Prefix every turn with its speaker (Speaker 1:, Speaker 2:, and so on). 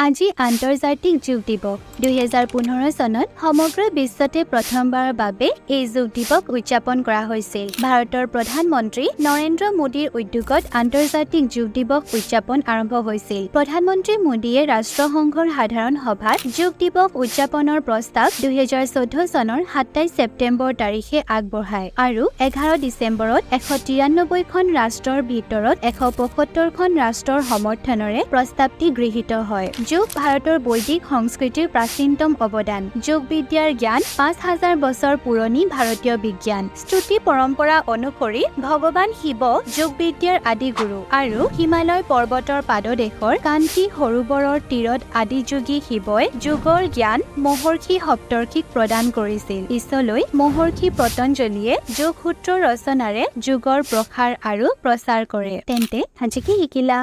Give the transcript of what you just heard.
Speaker 1: আজি আন্তৰ্জাতিক যোগ দিৱস। 2015 চনত সমগ্ৰ বিশ্বতে প্ৰথমবাৰৰ বাবে এই যোগ দিৱস উদযাপন কৰা হৈছিল। ভাৰতৰ প্ৰধানমন্ত্ৰী নৰেন্দ্ৰ মোদীৰ উদ্যোগত আন্তৰ্জাতিক যোগ দিৱস উদযাপন আৰম্ভ হৈছিল। প্ৰধানমন্ত্ৰী মোদীয়ে ৰাষ্ট্ৰসংঘৰ সাধাৰণ সভাত যোগ দিৱস উদযাপনৰ প্ৰস্তাৱ 2014 চনৰ 27 ছেপ্টেম্বৰ তাৰিখে আগবঢ়ায় আৰু 11 ডিচেম্বৰত 193খন ৰাষ্ট্ৰৰ ভিতৰত 175খন ৰাষ্ট্ৰৰ সমৰ্থনেৰে প্ৰস্তাৱটি গৃহীত হয়। যোগ ভাৰতৰ বৈদিক সংস্কৃতিৰ প্ৰাচীনতম অৱদান। যোগ বিদ্যাৰ জ্ঞান 5000 বছৰ পুৰণি ভাৰতীয় বিজ্ঞান। স্তুতি পৰম্পৰা অনুসৰি ভগৱান শিৱ যোগ বিদ্যাৰ আদি গুৰু আৰু হিমালয় পৰ্বতৰ পাদদেশৰ কান্তি সৰোবৰৰ তীৰত আদিযোগী শিৱই যোগৰ জ্ঞান মহৰ্ষি সপ্তৰ্ষিক প্ৰদান কৰিছিল। পিছলৈ মহৰ্ষি পতঞ্জলিয়ে যোগসূত্ৰ ৰচনাৰে যোগৰ প্ৰসাৰ আৰু প্ৰচাৰ কৰে। তেন্তে আজি কি শিকিলা?